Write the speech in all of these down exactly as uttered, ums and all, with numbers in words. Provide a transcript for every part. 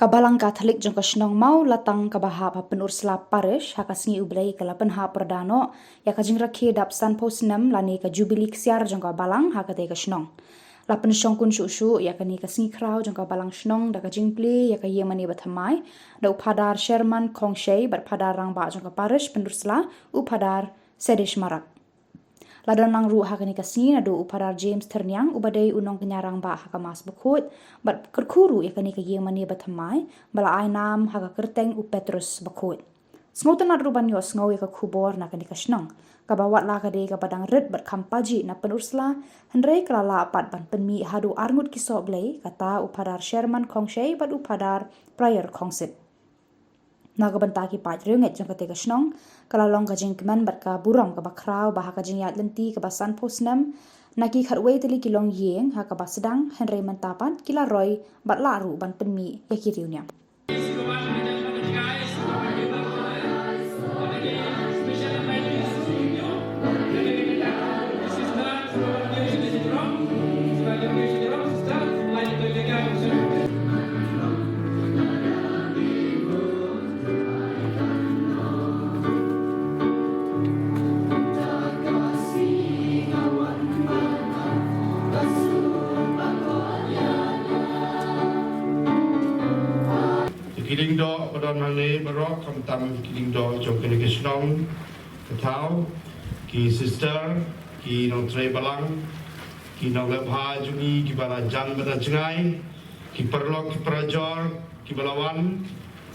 Ka Balang Katholik jong ka shnong Mawlatang kaba hap ha Pynursla Parish ha ka sngi U Blei ka la pynhap pyrda noh ïa ka jingrakhe dap sanphew snem lane ka jubili ksiar jong ka balang ha katei ka shnong. La pynshongkun shuh shuh ïa kane ka sngi khraw jong ka balang shnong da ka jingplie ïa ka ïingmane bathymmai da u Phadar Sherman Khongshei bad Phadar Rangbah jong ka Parish Pynursla, u Phadar Sedesh Marak. La don lang ruh ha kane ka sngi naduh u Phadar James Thyrniang uba dei u nongkñia rangbah ha ka Mass Bakhuid bad kyrkhu ruh ïa kane ka ïingmane bathymmai ba la ai nam ha ka kyrteng u Petrus Bakhuid. Sngewtynnad ruh ban ïohsngew ïa ka khubor na kane ka shnong kaba wat la ka dei kaba dang rit bad kham pajih na Pynursla, hynrei ka la lah pat ban pynmih haduh arngut ki sohblei, kata u Phadar Sherman Khongshei bad u Phadar Prior Khongsit. Na ka bynta ki paid riewngeit jong katei ka shnong, ka la long ka jingkmen bad ka burom kaba khraw ba ha ka jingïaid lynti kaba sanphew snem, na ki khatwei tylli ki longïing ha kaba sdang, hynrei mynta pat ki la roi bad lah ruh ban pynmih ïa ki riewniam. Ki lyngdoh ba don hangne baroh, khamtam ki lyngdoh jong kane ka shnong ka thaw, ki sister, ki nongtrei balang, ki nongleh bha jong ngi kiba la jan bad la jngai, ki paralok ki parajor kiba la wan,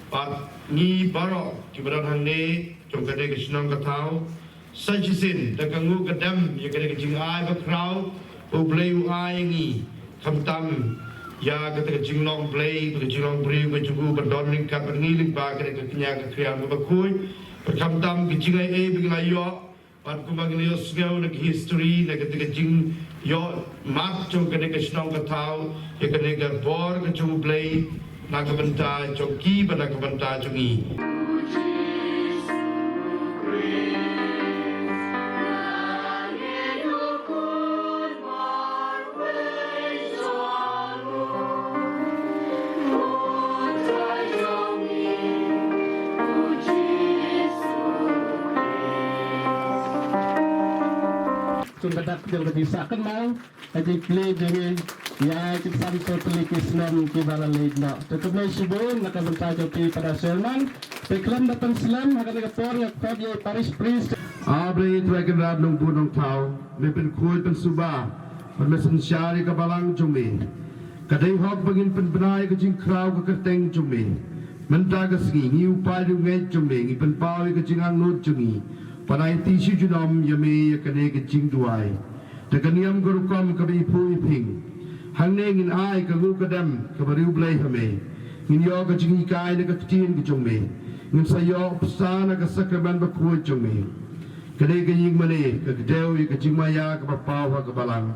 bad ngi baroh kiba don hangne jong kane ka shnong ka thaw, sa shisien da ka nguh ka dem ïa kane ka jingai bakhraw ba U Blei u ai ïa ngi, khamtam ïa kata ka jinglong Blei, ka jinglong briew ka jong u ba don ryngkat bad ngi lyngba kane ka kñia ka kriang kaba khuid, bad khamtam ka jingai ei ba ngi la ïoh, bad kumba ngi la ïohsngew na ka history, na kata ka jingïoh mat jong kane ka shnong ka thaw ïa kane ka bor ka jong U Blei na ka bynta jong ki bad na ka bynta jong ngi. Jong ka dak jong ka jingïasah kynmaw ka jingplie jong ngi ïa ki san sawphew tylli ki snem kiba la leit noh. Te khublei shibun na ka bynta jong phi Phadar Sherman. Te khlem da pynslem ha kane ka por nga khot ïa i Parish Priest. A Blei Trai Kynrad Nongbuh Nongthaw, me pynkhuid pynsuba bad me synshar ïa ka balang jong me. Ka dei hok ba ngin pynbna ïa ka jingkhraw ka kyrteng jong me. Mynta ka sngi ngi u paid riewngeit jong me ngi pynpaw ïa ka jingangnud jong ngi ban aiti shi junom ïa me ïa kane ka jingduwai. Da ka niam ka rukom kaba iphuh iphieng, hangne ngin ai ka nguh ka dem kaba riewblei ha me. Ngin ïoh ka jinghikai na ka ktien ka jong me. Ngin sa ïoh bsa na ka sakramen bakhuid jong me. Ka dei ka ïingmane ka kdew ïa ka jingmaïa kaba paw ha ka balang,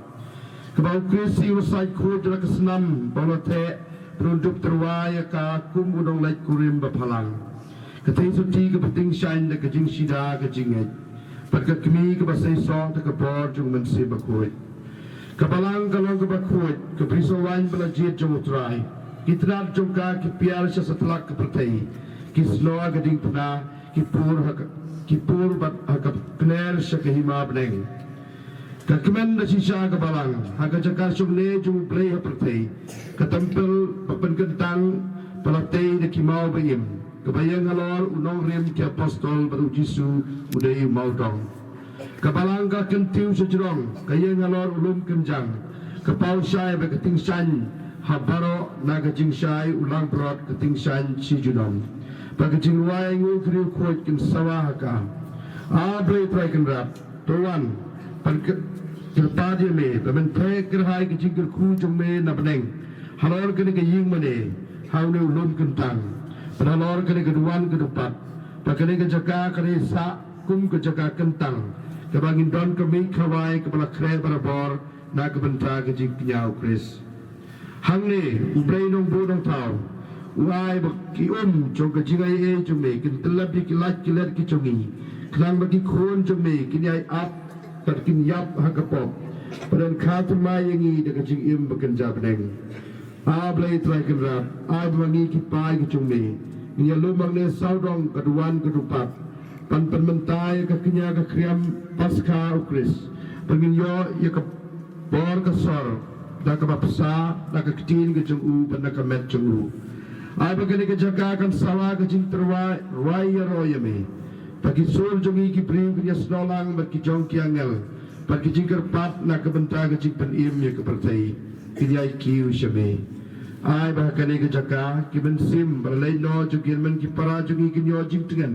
kaba U Khrist u la sait khuid da la ka snam ba u la theh, bad un dup tyrwa ïa ka kum u nongleit kurim baphalang. Ka theisotti kaba tyngshaiñ da ka jingshida ka jingngeit, bad ka kmie kaba seisoh da ka bor jong U Mynsiem Bakhuid. Ka balang ka long kaba khuid, ka brisoh waiñ ba la jied jong U Trai. Ki tnat jong ka ki piar sha satlak ka pyrthei. Ki snoh ha ka diengphna, ki pur ha ka, ki pur bad ha ka pner sha ka hima bneng. Ka kmen da shisha ka balang ha ka jaka shongne jong U Blei ha pyrthei, ka templ ba pynkyntang ba la tei da ki maw ba im, kaba ïeng halor u nongrim ki apostol bad U Jisu u dei u mawdong. Ka balang ka kyntiew shajrong, ka ïeng halor u lum kynjang, ka paw shai bad ka tyngshaiñ ha baroh na ka jingshai u langbrot ka tyngshaiñ shi junom. Bad ka jingrwai ainguh ki riewkhuid kin sawa ha ka. A Blei Trai Kynrad, to wan ban kyrpad ïa me ba men theh kyrhai ka jingkyrkhu jong me na bneng halor kane ka ïingmane ha une u lum kyntang, bad halor kane ka duwan ka dupat, ba kane ka jaka ka dei sah kum ka jaka kyntang kaba ngin don ka mih khawai kaba la khreh barabor na ka bynta ka jingkñia U Khrist. Hangne U Blei Nongbuh Nongthaw u ai ba ki um jong ka jingaiei jong me kin tyllep ïa ki lait ki let ki jong ngi, khnang ba ki khun jong me kin ïai ap bad kin ïap ha ka pop, bad yn kha thymmai ïa ngi da ka jingim ba kynja bneng. A Blei Trai Kynrad, ai ba ma ngi ki paid ki jong me ngin ïalum hangne sawdong ka duwan ka dupat ban pynmynta ïa ka kñia ka khriam Paskha u Khrist, ba ngin ïoh ïa ka bor ka sor da kaba bsa da ka ktien ka jong u bad na ka met jong u. Ai ba kane ka jaka kan sawa ka jingtyrwa rwai ïaroh ïa me, ba ki sur jong ngi ki briew kin ïasnoh lang bad ki jong ki angel, bad ki jingkyrpad na ka bynta ka jingpynim ïa ka pyrthei kin ïai kiew sha me. Ai ba ha kane ka jaka ki mynsiem ba la leit noh jong ki hynmen ki para jong ngi kin ïoh jingtngen,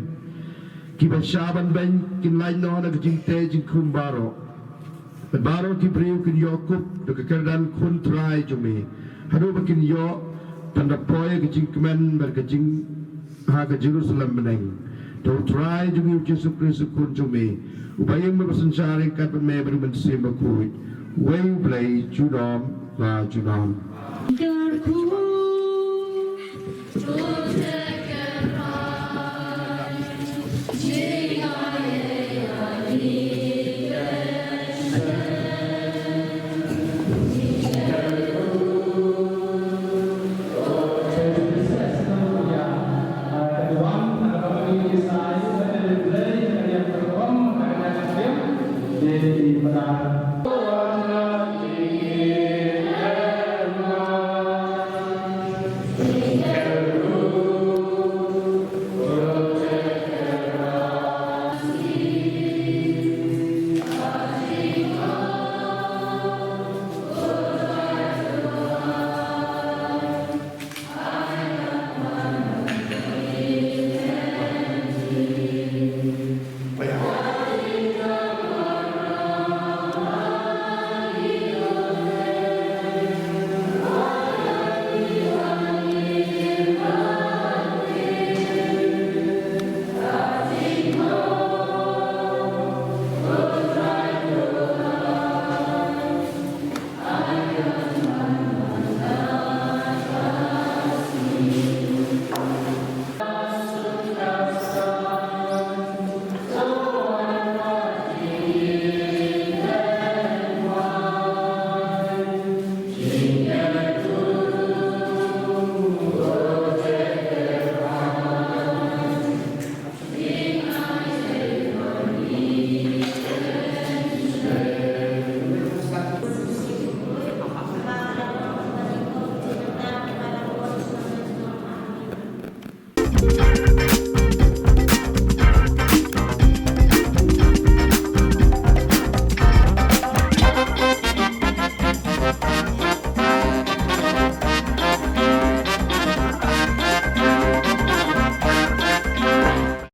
kiba shah ban beiñ kin lait noh na ka jingteh jingkhum baroh, bad baroh ki briew kin ïoh kup da ka kyrdan Khun Trai jong me, haduh ba kin ïoh ban da poi ka jingkmen bad ka jing ha ka Jerusalem bneng. To U Trai jong ngi U Jisu Khrist U Khun jong me, uba im bad synshar ryngkat bad me bad U Mynsiem Bakhuid, uwei U Blei junom la junom.